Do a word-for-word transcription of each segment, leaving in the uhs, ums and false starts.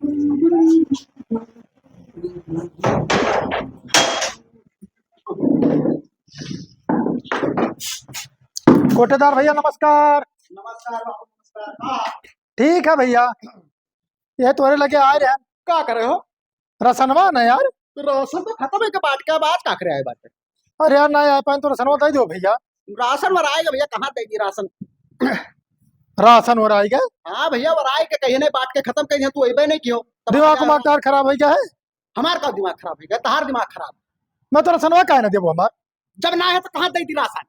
कोटेदार भैया, नमस्कार। नमस्कार बाबू, नमस्कार। हाँ। ठीक है भैया, ये तोरे लगे आए रहे। का करे हो? रासनवा ना यार। रासन तो खतम है के बाँट के, अब आज का करे आए बाटे? अरे यार, ना आए पाएन तो रासनवा दे दो भैया। रासन वराएगा भैया, कहाँ देगी रासन? रासन वराएगा? हाँ भैया, वराएगा, कहिए नहीं बाँट के खतम करिहैं, तू अइबे नहीं कियो। तब दिमाग मजा आएगा। दिमाग खराब होइ गया है? हमार का दिमाग खराब होइ गया, तहार दिमाग खराब। मैं तो रासनवा काहे ना देबो हमार? जब ना है तो कहाँ दे दी रासन?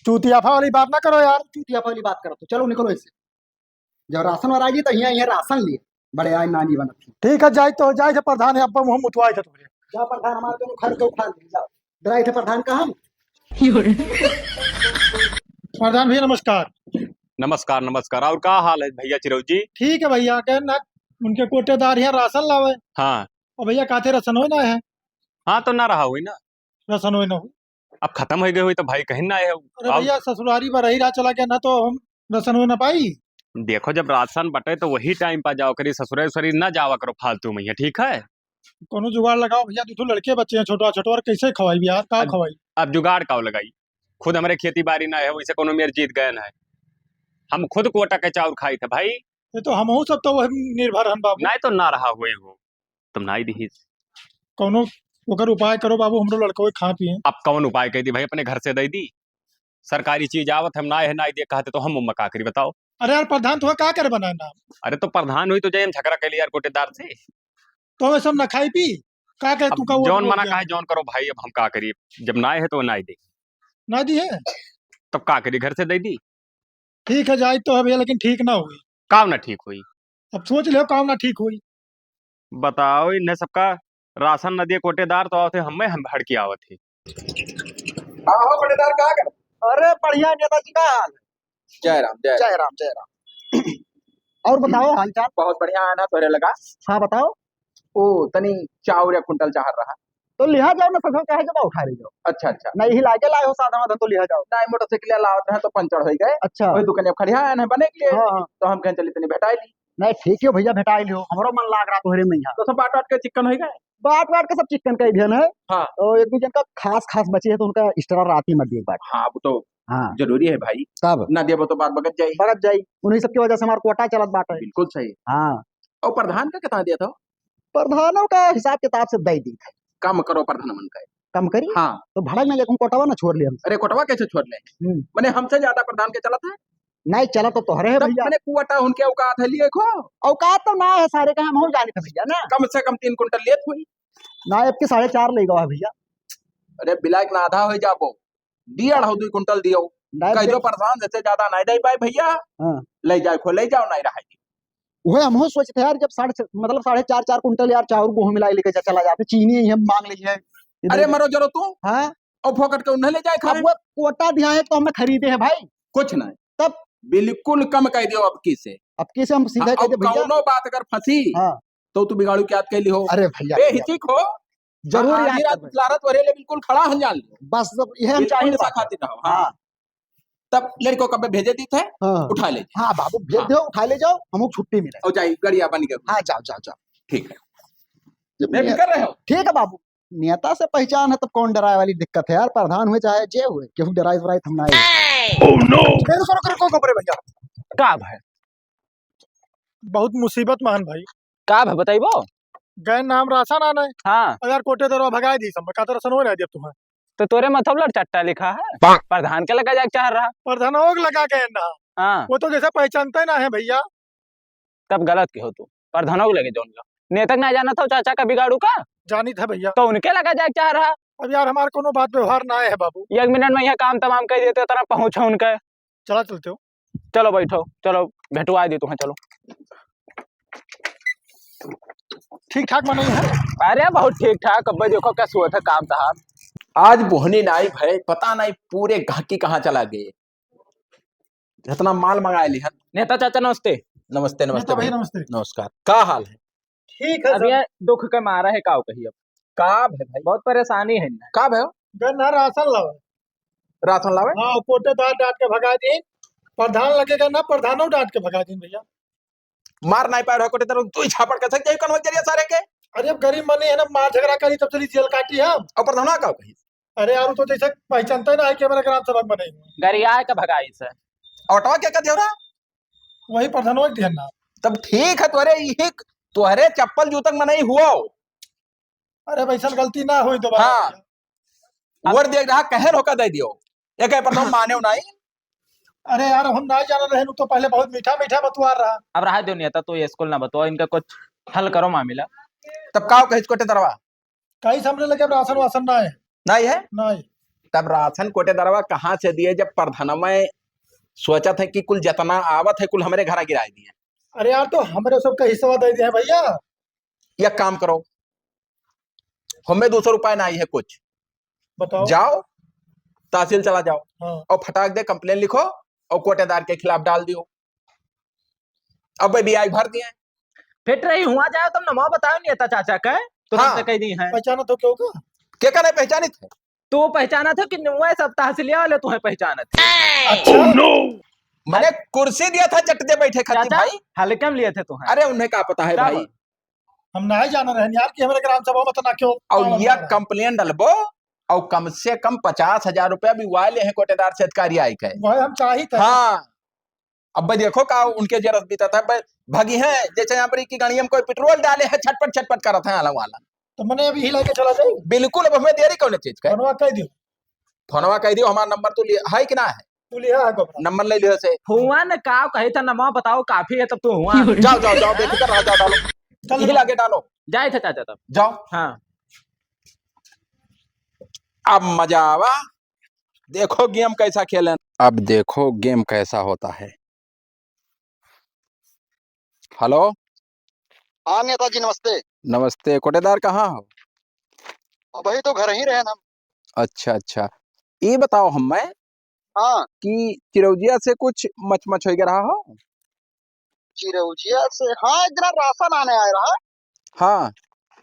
चूतियाफा वाली बात ना करो यार। चूतियाफा वाली बात करो तो चलो निकलो इससे। जब रासन वाला आई तो हियाँ, हियाँ रासन लिए। बड़े आए नानी बनत थी। ठीक है, जाए तो जाए थे प्रधान है, अब मुँह मुतवाए थे तुम्हारे। जा प्रधान, हमारे दोनों घर के उखाड़ लिए, जाओ। डराए थे प्रधान का हम। प्रधान भैया नमस्कार। नमस्कार, नमस्कार। और का हाल है भैया चिरौजी? ठीक है भैया, के ना उनके कोटेदार यहाँ रासन लावे। हाँ। और भैया कहते रासन होए ना है। हाँ, तो ना रहा होई ना। रासन होए ना हो। अब खतम होइ गए होई तो भाई कहीं ना आए हो। अरे आओ। भैया, ससुरारी बा रही रहा चला गया ना, तो हम रासन होए ना पाई। देखो, जब रासन बटे तो वही टाइम पर जाओ करी, ससुरारी उसुरारी ना जावा करो फालतू में, ठीक है? कोनो जुगाड़ लगाओ भैया, दू ठो लड़के बच्चे हैं छोटवा छोटवा, और कैसे खवाई यार, का अब, खवाई? अब जुगाड़ का लगाई? खुद हमरे खेती बारी ना है, वैसे कोनो मेर जीत गए ना है। हम खुद कोटा के चाउर खाई थे भाई। ये तो हमहू सब तो वही निर्भर हन बाबू। नहीं तो ना रहा हुए हो, तुम नाई दिहिस। कौनो ओकर उपाय करो बाबू, हमरो लड़कवे खा पिए। अब कौन उपाय कह दी भाई, अपने घर से दे दी। सरकारी चीज आवत, हम नाई है, नाई दे कहते तो हम उम्मा का करी बताओ। अरे यार प्रधान, तुहा का करे बनाए ना? अरे तो प्रधान हुई तो जाए हम झगड़ा कर ली यार कोटेदार से। तो वे सब ना खाई पी, का कहे अब तू का वोट जौन बोल मना दिया? कहे जौन करो भाई, अब हम का करी, जब नाई है तो नाई दे। ना दी है? तब का करी, घर से दे दी। ठीक है, जाई तो है भैया, लेकिन ठीक ना होई। काम ना ठीक होई। अब सोच लियो, काम ना ठीक होई। बताओ, इन्हें सबका रासन न दिए कोटेदार, तो आवत है हमें, हम भड़की आवत है। हाँ हो कोटेदार, का कर? अरे बढ़िया नेताजी, का हाल? जय राम, जय जय राम। राम, जय राम। और बताओ हाल चाल? बहुत बढ़िया है ना, तोरे लगा? हाँ बताओ। ओ, तनी चाउर एक कुंटल चाहत रहा। तो लिहा जाओ ना, ससुर, चाहे जब उठा ले जाओ। अच्छा, अच्छा। नहीं ही लागे लाए हो साधन वाधन तो लिहा जाओ। नहीं, मोटरसाइकिल लावत रहे तो पंचर होइ गए। अच्छा। वही दुकान अब खड़िया है ना बने के लिए। हाँ, हाँ। तो हम कहें चली तनी भेटाई ली। नहीं, ठीक है भैया, भेटाई लियो, हमरो मन लाग रहा तोहरे में यहाँ। तो सब बाँट वाँट के चिक्कन होइ गए? बाँट वाँट के सब चिक्कन कइ दिहन है। हाँ। और एक दू जन का खास खास बची है तो उनका extra रात ही मत दिए बाँट। हाँ, वो तो हाँ। जरूरी है भाई। तब? ना देबो तो बात बगत जाई। बगत जाई। उन्हीं सबकी वजह से हमार कोटा चलत बाटे। बिल्कुल सही। हाँ। और प्रधान का कितना दिया था? प्रधानों का हिसाब किताब से दे दी थे। कम करो प्रधान मन का। कम करी? हाँ। तो भड़क ना, लेकिन कोटवा ना छोड़ लिया हमसे। अरे कोटवा कैसे छोड़ ले? हम्म। मने हमसे ज्यादा प्रधान के चलत है? नहीं, चला तो तोहरे है तब भैया। मने कुआटा उनके औकात है लिए को? औकात तो ना है सारे का, हम हो जाने थे भैया ना। कम से कम तीन कुंटल लेत हुई। ना, अब के साढ़े चार ले गवा भैया। अरे बिलायक ना आधा हो जाबो। दिया ढाऊ दुई कुंटल दियो। नहीं, कह दो देख- प्रधान जैसे ज्यादा नहीं दे पाए भैया। हाँ। ले जाए खो ले जाओ, नहीं रहा। वह हम हो सोचते यार, जब साढ़े, मतलब साढ़े चार, चार कुंटल यार चाउर गेहूं मिला लेके जा, चला जाते, चीनी ही हम मांग ली है। अरे मरो जरो तू। हाँ। और फोकट के उन्हें ले जाए अब खाए। वो कोटा दिया है तो हमने खरीदे हैं भाई। कुछ नहीं। तब? बिल्कुल कम कह दियो अब की से। अब की से हम सीधा हाँ, कह दे अब भैया। कौनो बात अगर फंसी हाँ। तो तू बिगाड़ू के याद कैली हो। अरे भैया, भैया। बेहिचक हो। जरूर हाँ, याद आधी रात करबे। लारत वरेले बिल्कुल खड़ा हन जान लियो। बस, बस, यह हम बिल्कुल चाहिए निशा बात। खातिर रहो, हाँ। हाँ। तब लड़कों का भेजे दी थे, हाँ। उठा ले। हाँ बाबू, भेज हाँ। दो, उठा ले जाओ, हमको छुट्टी मिले। और जाइए, गड़िया बन गया। हाँ, जाओ, जाओ, जाओ। ठीक है। जब मैं भी ने-, कर रहे हो। ठीक है बाबू, नेता से पहचान है तब कौन डराए वाली दिक्कत है यार, प्रधान हुए चाहे जे हुए, केहू डराए वराए हम ना आए। Oh no! रुको, रुको, रुको, रुको, रुको, भैया। का भाई? बहुत मुसीबत में हन भाई। का भाई बताइबो? गए नाम राशन आने। हाँ। और यार कोटेदारवा भगाए दी सब, का तो राशन हो ना दिया तुम्हें। तो तोरे मतलब लड़ चट्टा लिखा है। पाक। प्रधान के लगा जाके चाह रहा। प्रधान ओग लगा गए ना। हाँ। वो तो जैसे पहचानते ना है भैया। तब गलत के हो तू। प्रधानों के लगे जौन लो। नेता के ना जाना था चाचा का बिगाड़ू का? जानी था भैया। तो उनके लगा जाके चाह रहा। अब यार हमार कोनो बात व्यवहार ना है बाबू। एक मिनट में यहाँ काम तमाम कर देते, तरह पहुँचा उनके। चला चलते हो। चलो बैठो, चलो भेटवा दी तुम्हें, चलो। ठीक ठाक मनई है? अरे बहुत ठीक ठाक, अब देखो क्या सोत है काम तहार। आज बोहनी नाई भय, पता नहीं पूरे गहकी कहाँ चला गए। जितना माल मंगाए लिहन। नेता चाचा नमस्ते। नमस्ते, नमस्ते नेता भाई, भाई। नमस्ते। नमस्कार। का हाल है? ठीक है अब सर। ये दुख के मारा है, का कही अब? का है भाई? बहुत परेशानी है ना। का भयो? गन्ना राशन लावे। राशन लावे? हाँ, कोटेदार डांट के भगा दी। प्रधान लगेगा ना, प्रधानो डांट के भगा दी भैया। मार नाहीं पाए रहो कोटेदार, तू ही झापड़ के सक जाई कौन जरिया सारे के। अरे अब गरीब मने है ना, मार झगड़ा करी तब चली जेल काटी हम। और प्रधानवा का कही? अरे यार, वो तो जैसे पहचानता ही ना है कि हमारे ग्राम सभा में बने। गरिया के भगाई से। ऑटवा के का देवरा? वही प्रधानवा के दिहन ना। तब ठीक है, तोहरे यही, तोहरे चप्पल जूतक में नहीं हुआ हो। अरे वैसन गलती ना होई दोबारा। हाँ। वोट दे रहा, कहे रोका दे दियो। एक है प्रधान माने हो नहीं। अरे यार, हम ना जान रहे, तो पहले बहुत मीठा मीठा बतुआ रहा। अब रहा दो नेता, तो ये स्कूल ना बतुआ, इनका कुछ हल करो मामला। तब का कहिस कोटेदारवा? कहीं से हमरे लगे अब राशन वासन ना है। नहीं है? नहीं। तब राशन कोटेदारवा कहाँ से दिए, जब प्रधानवा सोचत है कि कुल जितना आवत है, कुल हमरे घरा गिराए दिए? अरे यार, तो हमरे सबका हिस्सा दे दिया है भैया। एक काम करो, हमें दूसरा उपाय ना आई है कुछ। बताओ। जाओ, तहसील चला जाओ। हाँ। और फटाक दे complain लिखो और कोटेदार के खिलाफ डाल दियो। अब भाई ब्याज भर दिए। फिट रही हुआ जाए, तुम नमो बताओ नेता चाचा के, तो हाँ। तुमसे कह दी है। पहचानत हो क्यों का? के का नहीं पहचानित है? तू पहचानत हो कि नुआ सब तहसीलिया वाले तुम्हें पहचानत है? अच्छा। Oh, no! मैंने कुर्सी दिया था चट दे बैठे खातिर चाचा, भाई। हल्के में लिए थे तुम्हें। अरे उन्हें का पता है का भाई? बात? हम नहीं जान रहे हैं यार कि हमारे ग्राम सभा में तो ना क्यों और पावन यह कर रहा है। Complain डलबो और कम से कम पचास हजार रुपया भी वाले हैं कोटेदार से अधिकारी आई के। वह हम चाहित है। हाँ, अब भाई देखो का उनके जरस बीता था, भाई भगी हैं, जैसे यहाँ पर की गाड़िया में कोई पेट्रोल डाले है, छटपट छटपट करत है आला वाला। तो मने अभी हिला के चला जाई। बिल्कुल, अब हमें देरी कौन चीज का? फोनवा कह दियो। फोनवा कह दियो, हमारा नंबर तो लिया है कि ना है? तू लिया है को? नंबर ले लियो से। हुआ न का कही था, नमवा बताओ, काफी है तब तो हुआ। जाओ, जाओ, जाओ, बेफिक्र रहो, जाओ, डालो। चल। यही लागे डालो। जाए थे चाचा तब। जाओ। हाँ। अब मजा आवा। देखो game कैसा खेलें। अब देखो game कैसा होता है। Hello। हाँ नेताजी, नमस्ते। नमस्ते, कोटेदार कहाँ हो? अबही तो घर ही रहे ना। अच्छा, अच्छा। ई बताओ हमें हाँ। कि चिरौजिया से कुछ मचमच होइ गया रहा हो? चिरौजिया से, हाँ, एक दिन राशन आने आए रहा। हाँ।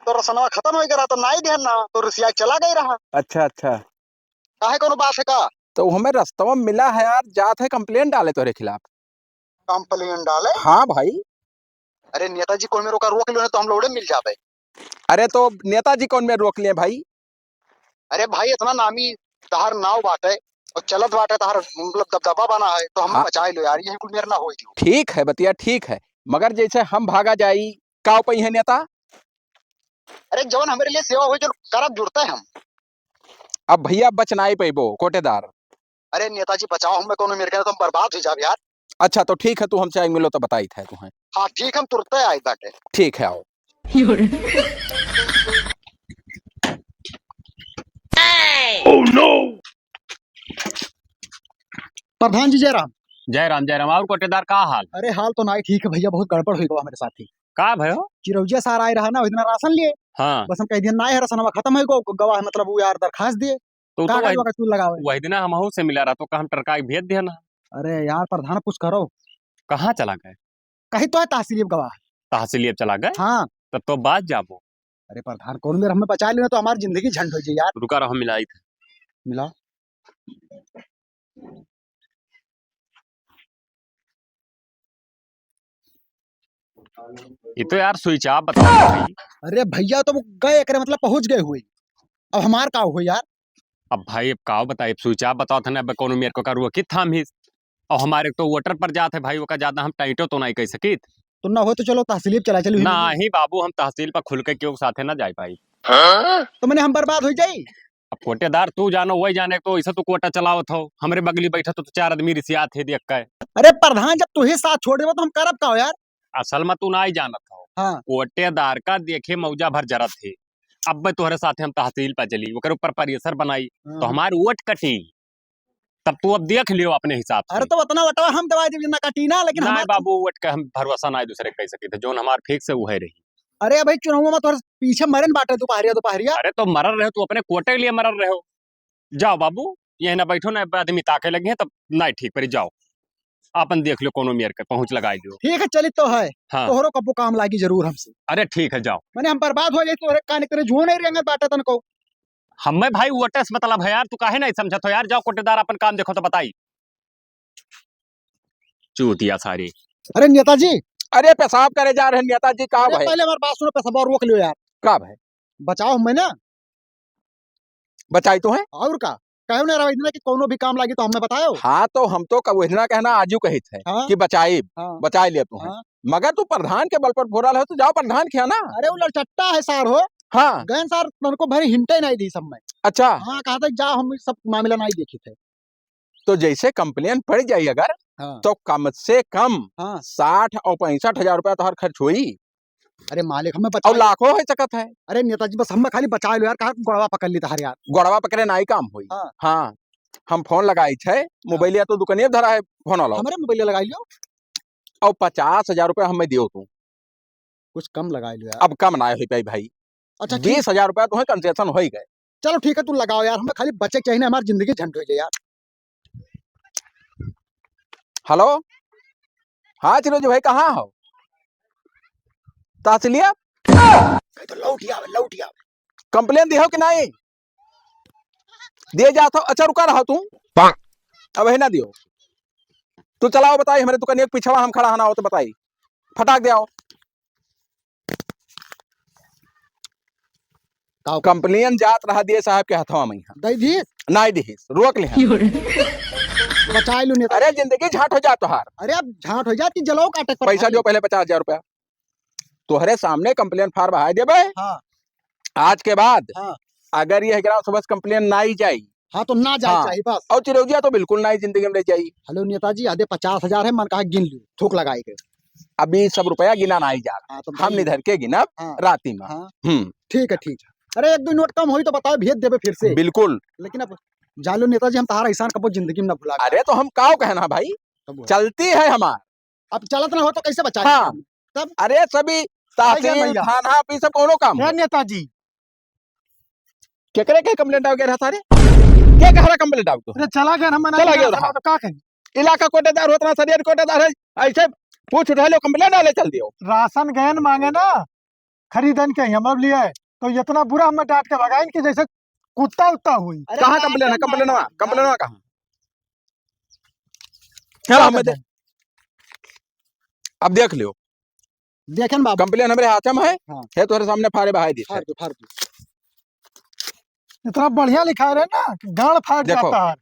तो रसनवा खतम होइ गया रहा, तो नाई देहन ना, तो रिसिया के चला गए रहा। अच्छा, अच्छा। काहे, कौनो बात है का? तो हमें रस्तवा में मिला है यार, जात है complain डाले तोरे खिलाफ। Complain डाले? हाँ भाई। अरे नेताजी कौन में रोका, रोक लो, नहीं तो हम लौड़े मिल जाबे। अरे तो नेताजी कौन में रोक लिए भाई? अरे भाई, इतना नामी तहार नाव बाटे और चलत बाटे तहार, मतलब, दबदबा बना है, तो हम हाँ। बचाए लो यार, यही कुल मेर ना होई दियो। ठीक है बतिया, ठीक है, मगर जैसे हम भागा जाई, का उपाय है नेता? अरे जवन हमरे लिए सेवा होई, जो करब जुड़ते हम। अब भैया बच नाई पैबो कोटेदार। अरे नेताजी बचाओ, हमें कौनो मेर के ना तो हम बर्बाद हो जाब यार। अच्छा तो ठीक है, तू हमसे आइ मिलो तो बताई था तुम्हें। हाँ ठीक, हम तुरते आए बाटे। ठीक है, आओ। Oh no! प्रधान जी, जय राम। जय राम, जय राम। और कोटेदार, का हाल? अरे, हाल तो नाई ठीक है भैया, बहुत गड़बड़ हुई गवा हमरे साथ ही। का भयो? चिरौजिया सार आए रहा ना, ओहि दिन राशन लिए। हाँ। बस हम कह दिया, "नाई है, राशनवा खतम है गो-, गवा है, मतलब, वो यार दरखास्त दिए।" तो का तो करी वही, ओकर चूल लगावे? वही दिन हमहू से मिला रहा, तो का हम टरकाई भेज दिया ना। अरे यार, प्रधान, कुछ करो। कहाँ चला गए? कहीं तो है तहसील गवा है। तहसील चला गए? हाँ। तब तो बात जाबो। अरे प्रधान, कौन मेर हमें बचा लेना, तो हमारी जिंदगी झंड हो जाए यार। रुका रहो, मिलाई थे। मिला। ये तो यार switch off बताओ भाई। अरे भैया, तो वो गए, एकरे मतलब पहुंच गए हुए। अब हमार का हुई यार? अब भाई, अब का बताई, अब switch off बताओ थे ना, अब कौनो मेर को का रोकित था हम ही। और हमारे तो वोटर पर जात है भाई, ओका ज्यादा हम टाइटो तो नहीं कह सकित। तो ना हो तो चलो तहसील चला चलो। नहीं बाबू, हम तहसील पर खुल के क्यों साथे ना जाए पाई। हाँ? तो मने हम बर्बाद हो जाई। अब कोटेदार तू जानो, वही जाने, तो ऐसे तू कोटा चलावत हो, हमरे बगली बैठा तो चार आदमी रिसियात है देख के। अरे प्रधान, जब तू ही साथ छोड़ देबो तो हम करब का हो यार? असल में तू ना ही जानत हो। हाँ। कोटेदार का देखे मौजा भर जरत है। अब मैं तोहरे साथे हम तहसील पर चली, ओकर ऊपर pressure बनाई, तो हाँ। हमार वोट कटी। तब तू अब देख लियो अपने हिसाब से। अरे तो उतना वोटवा हम दबा देब, ना कटी ना, लेकिन नाय हमार बाबू, वोट के हम भरोसा ना है दूसरे कह सके थे, जोन हमार fix है वो है रही। अरे भाई, चुनाव में तोहरे पीछे मरन बाटे दोपहरिया, दोपहरिया। अरे तो मरल रहे, तू अपने कोटे के लिए मरल रहे हो। जाओ बाबू, यही ना बैठो ना, आदमी ताके लगे हैं, तब ना ठीक परी, जाओ। आपन देख लो, कोनो मेर के पहुँच लगाई लो। ठीक है, चलित तो है। हाँ। तोहरो कब्बो काम लागी जरूर हमसे। अरे ठीक है, जाओ। मने हम बर्बाद हो जाई, तोहरे कान करे जुओ नहीं रेंगत बाटे तनको। हमें भाई वोटे से मतलब है यार, तू काहे नहीं समझत हो यार? जाओ कोटेदार, अपन काम देखो तो बताई। चूतिया सारी। अरे नेताजी, अरे, पेशाब करे जा रहे नेताजी, का अरे, भाई? पहले हमार बात सुनो, पेशाब रोक लियो यार। का भाई? बचाओ हमें ना। बचाई तो है। और का? कहो ना रवा इतना कि कौनो भी काम लागी तो हमें बताओ। हाँ, तो हम तो क-, वही ना कहना आजू कहित है हाँ। कि बचाई, हाँ। बचाई ले तू है। हाँ। मगर तू प्रधान के बल पर फोरल है, तो जाओ प्रधान के यहाँ ना। अरे, वो लड़चट्टा है सार हो। हाँ। गए सार, तनको भरी हिंटे नहीं दी सब में। अच्छा। हाँ, कहा था, "जा, हम सब मामला नहीं देखी थे।" तो जैसे complain पड़ जाई अगर, हाँ। तो कम से कम हाँ। साठ और पैंसठ हजार रुपया तोहर खर्च होई। अरे मालिक, हमें बचा और ले। लाखों हो सकत है। अरे नेताजी, बस हमें खाली बचा लो यार, कहा गोड़वा पकड़ ली तहार यार। गोड़वा पकड़े ना ही काम होई। हाँ। हाँ, हम फोन लगाई छे, हाँ। मोबाइलिया तो दुकानिया धरा है, फोन वाला। हमारे मोबाइलिया लगाई लियो। और पचास हजार रुपया हमें दियो तू। कुछ कम लगाई लियो यार। अब कम ना हो पाई भाई। अच्छा, ठीक। बीस हजार रुपया तो है, concession हो ही गए। चलो ठीक है, तू लगाओ यार, हमें खाली बचे के चाहिए ना, हमारी जिंदगी झंड हो जाए यार। हेलो, हाँ चिरोजी भाई, कहाँ हो? तहसीलिया? कहीं तो लौट आवे, लौट आवे। Complain दिहो कि नहीं? दिए जात हो। अच्छा, रुका रहो तू। अब है ना दियो। तू चलाओ, बताई, हमारे दुकान एक पिछवा हम खड़ा है ना हो तो बताई। फटाक दे आओ। का हो? Complain जात रहा दिए साहब के हथवा में यहाँ। दई दिहिस? नाई दिहिस, रोक ले हैं। बचाए लू नेता। अरे जिंदगी झाट हो जात तोहार। अरे अब झाट हो जात कि जलाओ काटे पर पैसा भाई। दियो पहले पचास हजार रुपया। तोहरे सामने complain form बहाई देबे। हाँ। आज के बाद हाँ। अगर ये ग्राम सभा से complain नाई जाई, हाँ, तो ना जाए हाँ। चाहिए बस। और चिरौजिया तो बिल्कुल नाई जिंदगी में ले जाई। हेलो नेताजी, आधे पचास हजार है, मन कहा गिन लू, थूक लगाई के। अभी सब रुपया गिना नाई जा। हाँ, तो हम भाई निधर के गिनब हाँ। राती में। हाँ। हम्म। ठीक है, ठीक है। अरे एक दो नोट कम होई तो बताओ, भेज देबे फिर से। बिल्कुल। लेकिन अब जान लो नेताजी, हम तहारा एहसान कबो जिंदगी में ना भुला। अरे तो हम काव कहना भाई, तब वो। चलती है हमार। अब चलत ना हो तो कैसे बचाए? हाँ। तब? अरे सभी तहसील, भैया। थाना, ई सब कौनो काम ए है? नेताजी। केकरे के complain डाल गए रहा सारे? के कहरा complain डाल तो? अरे चला गए हम, चला गए रहा। तो का कहीं? इलाका कोटेदार होत ना, सरियर कोटेदार है, ऐसे पूछ उठा लो, complain डाले चल दियो। राशन गए न मांगे ना, खरीदन के हम अब लिए, तो इतना बुरा हमें डांट के भगाइन कि जैसे कुत्ता उत्ता हुई। अरे कहाँ ना, complain है? ना, Complain ना, हुआ? ना। Complain हुआ कहाँ? चला, चला हमें दे। दे। अब देख लियो। देखेन बाबू। Complain हमरे हाथ में है, हाँ। है तोहरे सामने फाड़े बहाई दी। फाड़ दो, फाड़ दो। इतना बढ़िया लिखा रहे ना कि गांड फाट देखो। जाता है।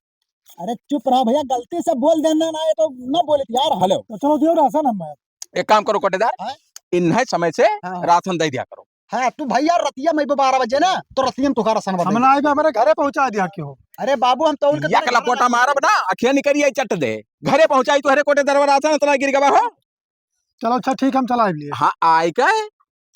अरे चुप रहा भैया, गलती से बोल देना ना, ये तो ना बोलित यार। हेलो। तो चलो दियो राशन हम। एक काम करो कोटेदार, हाँ? इन्हें समय से हाँ, हाँ। राशन दे दिया करो। हाँ, तू भैया रतिया में बारह बजे ना, तो रतिया में तुहार राशन हम बदल ना आइबे, हमारे घरे पहुँचा दिया क्यों? अरे बाबू, हम तो उनके एक लपोटा मारब ना, अखिया निकल आई चट दे। घरे पहुँचाई तोहरे कोटेदार राशन, इतना गिर गवा हो। चलो अच्छा ठीक, हम चला लिए। हाँ, आए के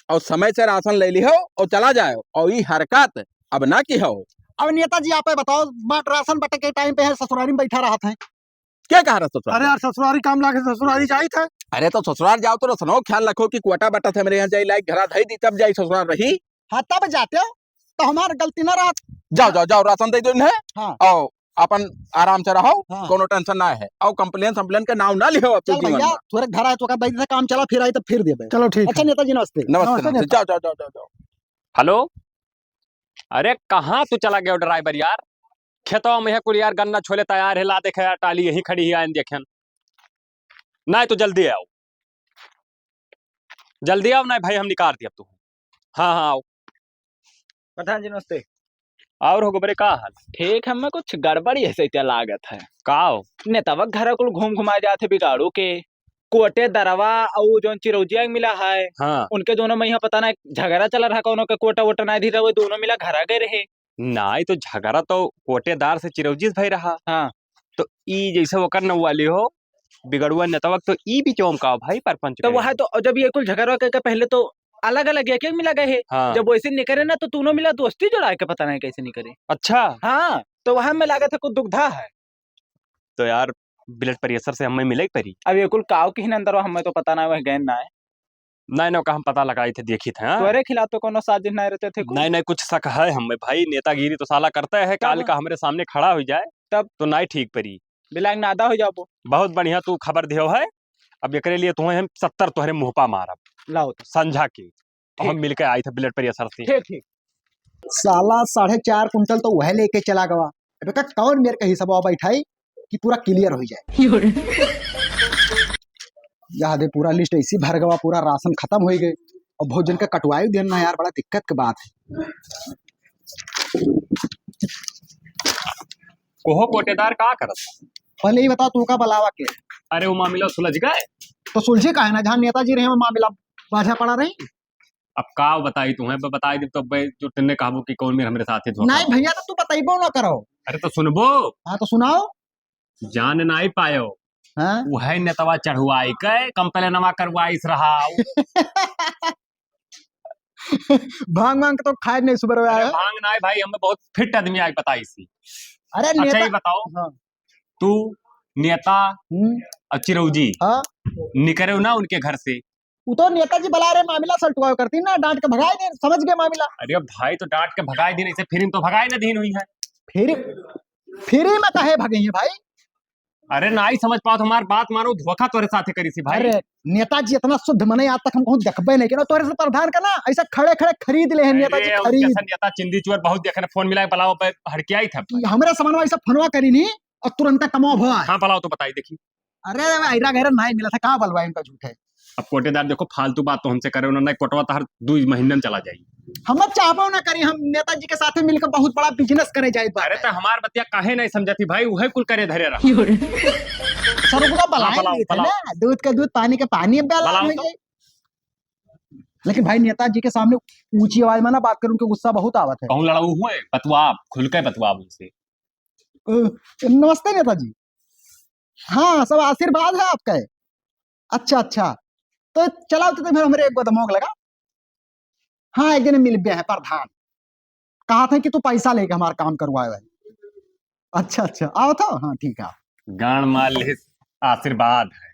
और समय से राशन ले लिहो और चला जाओ, और ई हरकत अब ना किहो। अब नेताजी आप ही बताओ, बाट-, राशन बटे के time पे है ससुरारी में बैठा रहत है। के कहा रहा ससुरारी? अरे यार, ससुरारी काम लागे ससुरारी जाइत है। अरे तो ससुरार जाओ तो रसनो ख्याल रखो कि कोटा बटत है मेरे यहाँ जाई, लाइक घरा धई दी तब जाई ससुरार रही। हाँ, तब जाते हो तो हमार गलती ना रहत। जाओ, जाओ, जाओ, राशन दे दो इन्हें। हाँ। आओ, अपन आराम से रहो, हाँ। कोनो tension ना है। और complain संप्लेन के नाव ना लिहो अब तो चल जीवन भैया, में। थोड़े घर आए तो का दई दे काम चला, फिर आई तो फिर देबे। चलो ठीक अच्छा है। नेताजी नमस्ते। नमस्ते, नमस्ते नमस्ते। नेता। जाओ, जाओ, जाओ, जाओ, जाओ। हेलो, अरे कहाँ तू चला गयो driver यार? खेतवा में है कुल यार, गन्ना छोले तैयार है, ला देखे यार, टाली यहीं खड़ी है, आयन देखेन। नहीं तो जल्दी आओ, जल्दी आओ, नहीं भाई हम निकाल दिया तू। हाँ, हाँ, आओ। प्रधान जी, नमस्ते। और हो गोबरे, का हाल? ठीक, हमें कुछ गड़बड़ी ऐसे क्या लागत है। का हो? नेतावा के घर कुल घूम घुमाए जात है बिगाड़ू के। कोटे दरवा और जौन चिरौजिया के मिला है, हाँ। उनके दोनों में यहाँ पता ना झगड़ा चल रहा, कौनो के कोटा वोटा ना दी रहे, दोनों मिला घरा गए रहे। नाई तो झगड़ा तो कोटेदार से चिरौजी से भई रहा। हाँ। तो ई जैसे ओकर नौवाली हो, बिगड़ुआ नेतवा, तो ई भी चौमकाव भाई परपंच तो कहे। वह तो जब ये कुल झगड़वा करके पहले तो अलग-अलग एक-एक मिला गए है। हाँ। जब वैसे निकरे ना तो दोनों मिला दोस्ती जोड़ा के पता नहीं कैसे निकरे। अच्छा। हाँ, तो वह में लागत है कुछ दुविधा है। तो यार blood pressure से हमें मिले परी। अब ये कुल काव की ही अंदर हमें तो पता ना वह गए ना है। नहीं, नहीं, का हम पता लगाई थे, देखी थे, हाँ? तोरे खिलाफ तो कोनो साजिश नहीं रहते थे कुल। नहीं, नहीं, कुछ शक है हमें भाई, नेतागिरी तो साला करते हैं, काल का हमरे सामने खड़ा हो जाए, तब? तो नहीं ठीक परी। बिलांग नादा हो जाबो। बहुत बढ़िया तू खबर दियो है, अब एकरे लिए तुम्हें हम सत्तर तोहरे मुंह पा मारब। लाओ तो। संझा के। और हम ठीक। मिलके आई थे blood pressure से। ठीक, ठीक। साला साढ़े चार कुंटल तो वह लेके चला गवा। अबे का कौन मेरे का हिसाब बैठाई कि पूरा clear हो जाए। यह दे पूरा list ऐसी भर गवा, पूरा राशन खतम होइ गए। और भोजन का कटवाई देना यार, बड़ा दिक्कत के बात है। कोहो कोटेदार का करत? पहले ही बताओ, तू का बलावा के? अरे, वो मामला सुलझ गए? तो सुलझे काहे ना, जहाँ नेताजी रहे, वो मामला बाझा पड़ा रही। अब का बताई तुम्हें, ब-, बताई दे तो बे-, जो तुमने कहबो कि कौन मेर हमरे साथ है धोखा। नहीं भैया, तो तू बताइबो ना करो। अरे, तो सुनबो। हाँ, तो सुनाओ। जान नाई पायो। हाँ? उहै नेतवा चढ़वाई के complainवा करवाइस रहा। भांग वांग तो खाए नहीं सुबह अरे आया। भांग नाई भाई, हमें बहुत fit आदमी आए बताइस ही। अरे अच्छा, नेता ये बताओ, हाँ। तू नेता हम्म। और चिरौजी हाँ। निकरे ना उनके घर से? वो तो नेताजी बला रहे, मामला सलटुआ करती ना, डांट के भगाए दे, समझ गए मामला। अरे भाई, तो डांट के भगाए दीन, इसे free में तो भगाए ना दीन हुई है। Free, free में काहे भगई है भाई? अरे नाई समझ पाओ, हमार बात मानो, धोखा तोरे साथे करी सी भाई। अरे नेताजी इतना शुद्ध मने आज तक हम कहूँ देखबे नहीं किया, तोरे से प्रधान का ना ऐसा खड़े खड़े खरीद ले हैं अरे नेताजी, उनके खरीद। सन नेता चिंदी चोर बहुत देखे ना, फोन मिला के बुलाओ पे हड़कियाई था। कि हमरे समनवा ऐसा फोनवा करी नहीं और तुरंत कमाओ भवा। हाँ, बुलाओ तो बताई देखी। अरे, ऐरा गैरा नाई मिला था, कहाँ बलवाई उनका झूठ है। अब कोटेदार देखो, फालतू बात तो हमसे करे, उन्होंने कोटवा तो हर दो महीने में चला जाई। हम अब चाहबो ना करी, हम नेताजी के साथे मिलकर बहुत बड़ा business करे जाए बा। अरे, तो हमार बतिया काहे नहीं समझती भाई, उहे कुल करे धरे रहा। सर, ओकरा हाँ, बुलाए बुलाओ, नहीं थे बुलाओ। ना, दूध के दूध, पानी के पानी, अब बुलाओ हो तो। जाए। लेकिन भाई, नेताजी के सामने ऊंची आवाज में ना बात करूं, उनके गुस्सा बहुत आवत है। कहूँ लड़ाऊ हुए, बतवाब, खुल के बतवाब उनसे। अ, नमस्ते नेताजी। हाँ, सब आशीर्वाद है आपका। अच्छा, अच्छा। तो चलाओ तो फिर हमरे एक गोदमोग लगा। हाँ, एक जने मिलबे है प्रधान। कहा था कि तू पैसा लेके हमार काम करवाए भाई। अच्छा, अच्छा। आओ तो। हाँ, ठीक है। गान मार लिस, आशीर्वाद है।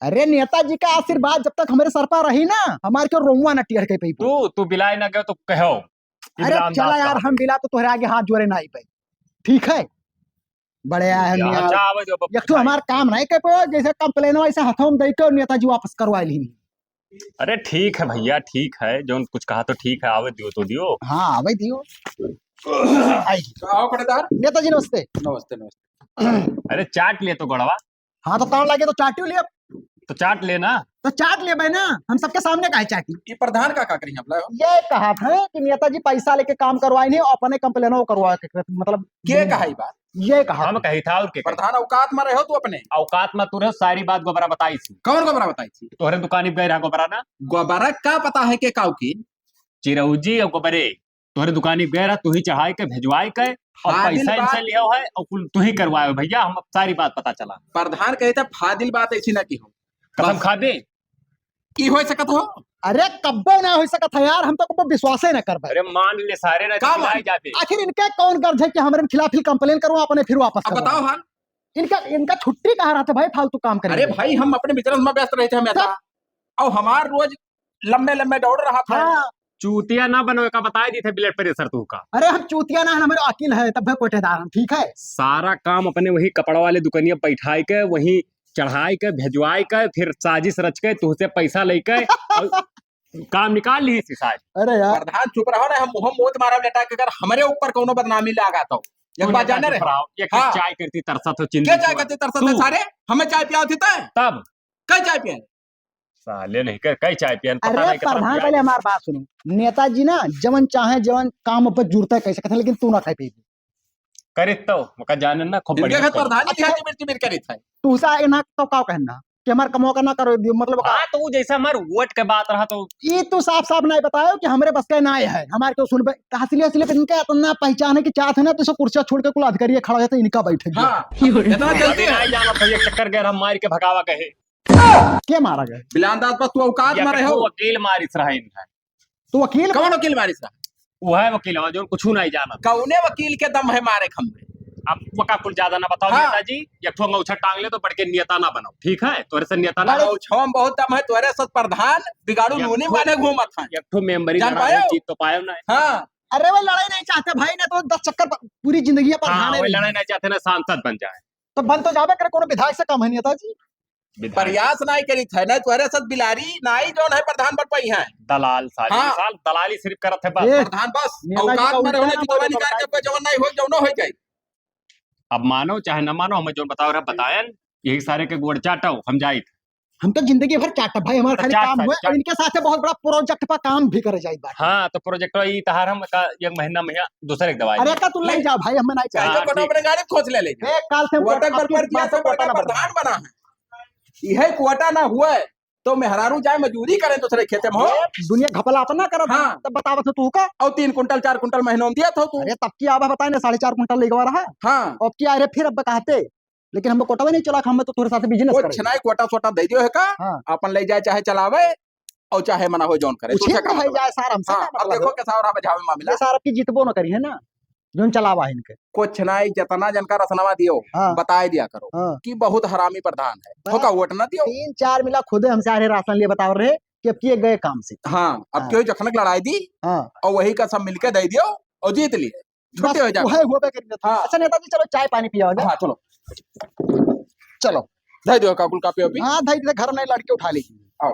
अरे नेताजी का आशीर्वाद जब तक हमरे सर पर रही ना, हमार के रोमुआ ना टियर के पई। तू, तू बिलाए ना गयो तो कहो। अरे इमरान चला दास यार, का। हम बिला तो तोहरे आगे हाथ जोड़े ना आई पाई। ठीक है, बड़े आए हैं यहाँ मियाँ। अच्छा, आवे दो, एक ठो हमार काम नहीं कर पाओ, जैसे complain वैसे हथों में दे के नेताजी वापस करवा ली। अरे ठीक है भैया, ठीक है, जौन कुछ कहा तो ठीक है, आवे दियो तो दियो। हाँ, आवे दियो। आई। आओ कोटेदार। नेताजी नमस्ते। नमस्ते, नमस्ते। अरे चाट ले तो गोड़वा। हाँ, तो ताव लागे तो चाटियो लिया। तो चाट लेना। तो चाट लेबे ना, हम सबके सामने काहे चाटी? ये प्रधान का, का करी हम लोग? ये कहा था कि नेताजी पैसा लेके काम करवाए नहीं, अपने complain वो करवा के, मतलब, के कहा ई बात? ये कहा हम था। कही था और के कही? प्रधान औकात में रहो तू अपने। औकात में तू रहो, सारी बात गोबरा बताई थी। कौन गोबरा बताई थी? तोहरे दुकान पे गए रहा गोबरा ना। गोबरा का पता है के काऊ की? चिरौजी और गोबरे। तोहरे दुकानी पे गए रहा, तू ही चढ़ाए के, भेजवाए के, और फाजिल पैसा बात। इनसे लिया है, और कुल तू ही करवाए हो भैया, हम अब सारी बात पता चला। प्रधान कहे था, फाजिल बात ऐसी ना की हो। कसम बस। खा दे। ई हो सकत हो? अरे कब्बो ना हो सकत है यार, हम तो कब्बो विश्वासे ना करबे। अरे मान ले सारे ना का तो मान? जाबे। आखिर इनके कौन गर्ज है कि हमरे खिलाफ ही complain करूँ, अपने फिर वापस अब करूँ? बताओ हाल। इनका, इनका छुट्टी कहाँ रहता भाई, फालतू काम करे अरे के? भाई, हम अपने business में व्यस्त रहते हैं हमेशा। तब? और हमार रोज लंबे लंबे दौड़ रहा था। हाँ। चूतिया ना बनो, का बताए दी थे blood pressure तू का। अरे हम चूतिया ना है, हमारे वकील है, तब भी कोटेदार हम, ठीक है? सारा काम अपने वही कपड़ा वाले दुकानिया बैठाए के, वही चढ़ाए के, भेजवाए के, फिर साजिश रच के तुहसे पैसा लेके और काम निकाल ली थी साज। अरे यार। प्रधान चुप रहो ना, हम मुंह मोत मारा लेटा के, अगर हमरे ऊपर कोनो बदनामी लागा तो। एक तू बात नेता जाने चुप रहे। रहो, एक हाँ। चाय करती तरसत हो, चिंता क्या चाय क्यों? करती तरसत तू। है सारे? हमें चाय पियाओ थी तय? तब? कई चाय पियाए? साले नहीं कर, कई चाय पियन, पता अरे नहीं कितना प्रधान, पिया पहले है। हमार बात सुनो। नेताजी ना जवन चाहे, जवन काम पे जुड़ता है, कह सकते हैं, लेकिन तू ना खाई पीबी। करित तो, ओका जाने ना, खूब इनके बढ़िया घर करित। प्रधान जी अच्छा। हाथी मिर्ची मिर करित है। तू सा आगे ना तो का कहना कि हमार कमवा का ना करो दियो, मतलब का? हाँ, तो वो जैसे हमार वोट के बात रहा तो। ये तू साफ साफ नहीं बतायो कि हमरे बस का ना है, हमार क्यों सुनबे? हसीले हसीले पे इनका इतना पहचान है कि चाहत है ना, तो सब कुर्सियाँ छोड़ के कुल अधिकारी खड़ा है, तो इनका बैठे हाँ, इतना जल्दी अभी है। नहीं जाना तो ये चक्कर गैर हम मार के भगावा कहे। के मारा गए? बिलान दास बस तू औकात ये में रहे हो। वकील मारिस रहा इनका। तू वकील? कौन वकील मारिस रहा? वो है वकील, जो कुछ नहीं जाना। कौने वकील के दम है मारे खम्बे? आप वका कुछ ज्यादा ना बताओ हाँ। नेताजी, एक ठो अंगौछा टांग ले तो बढ़ के नेता ना बनाओ, ठीक है? तोरे से नेता ना बड़े छौम बहुत दम है, तोरे से प्रधान बिगाड़ू एक नूनी ठो, माने घूमत है। एक ठो मेंबरी जान लड़ा पायो? जीत तो पायो ना। हाँ। अरे वो लड़ाई नहीं चाहते भाई, ना तो दस चक्कर प-, पूरी जिंदगी है प्रधान हाँ, है वो रही। लड़ाई नहीं चाहते ना सांसद बन जाए। तो बन तो जाबे करे, कोनो विधायक से कम है नेताजी। विधायक। प्रयास नाई करी थे, नाई तोहरे साथ बिलारी, नाई जौन है प्रधान बन पाई है। दलाल साले, हाँ। साल दलाली सिर्फ करत है बस। ए, प्रधान बस, नेताजी औकात का में रहो ना, उल्टा ना जुतवा बोलो, निकाल के बताइए। कोई जवन नाई हो, जवनो हो जाए। अब मानो चाहे न मानो, हमें जौन बताओ रहे बतायन, यही सारे के गोड़ चाटो, हम जाइत। हम तो जिंदगी भर चाटब भाई, हमार तो खाली चाट काम सारे, हुए, चाट। और इनके साथे बहुत बड़ा project पर काम भी करे जाई बाटे। हाँ, तो project ई तहार हम का एक महीना में यहाँ दूसरे एक दवाई अरे दे। का तू ले नहीं। जाओ भाई, हमें नहीं चाहिए। हाँ, जो कोटा ठीक। अपने गाड़ी खोज ले ले। एक काल से हम कोटा कोटा पर की दिया बात से कोटा प्रधान बना है। यह कोटा ना हुआ है, तो मेहरारू जाए मजदूरी करे दूसरे खेते में हो। ये दुनिया घपला अपना करत है, हाँ। तब बतावत हो तू का? और तीन कुंटल, चार कुंटल महीनों में दिया था तू। अरे तब की आवा बताए ना, साढ़े चार कुंटल लेके रहा। हाँ। अब की आ रहे फिर अब कहते, लेकिन हमको कोटवा नहीं चला, हम तो तोरे साथ business कुछ करेंगे। नहीं, कोटा सोटा दे दियो है का? हाँ। अपन ले जाए, चाहे चलावे, और चाहे मना हो जौन करे, कुछ तू से नहीं काम है मतलब। जाए सार, हमसे हाँ, का अब मतलब देखो है? कैसा हो रहा बजावे मामला। ये सार अब की जीतबो न करी है ना, जौन चलावा है इनके। कुछ नहीं, जितना जनका रसनवा दियो, हाँ। बताए दिया करो हाँ। कि बहुत हरामी प्रधान है, बस। होका वोट ना दियो। तीन चार मिला खुदे हमसे आ रहे राशन लिए बताओ रहे कि अब किए गए काम से। हाँ, अब हाँ। क्यों जखनक लड़ाई दी हाँ। और वही का सब मिलके दे दियो और जीत लिए, छुट्टी बस, हो जाए। वही हुआ पे करिए। हाँ। अच्छा नेताजी, चलो चाय पानी पिया हो जाए। हाँ, चलो। चलो। दे दियो का कुल कापी वापी? हाँ, दे दे, घर नहीं लड़के उठा ली। आओ।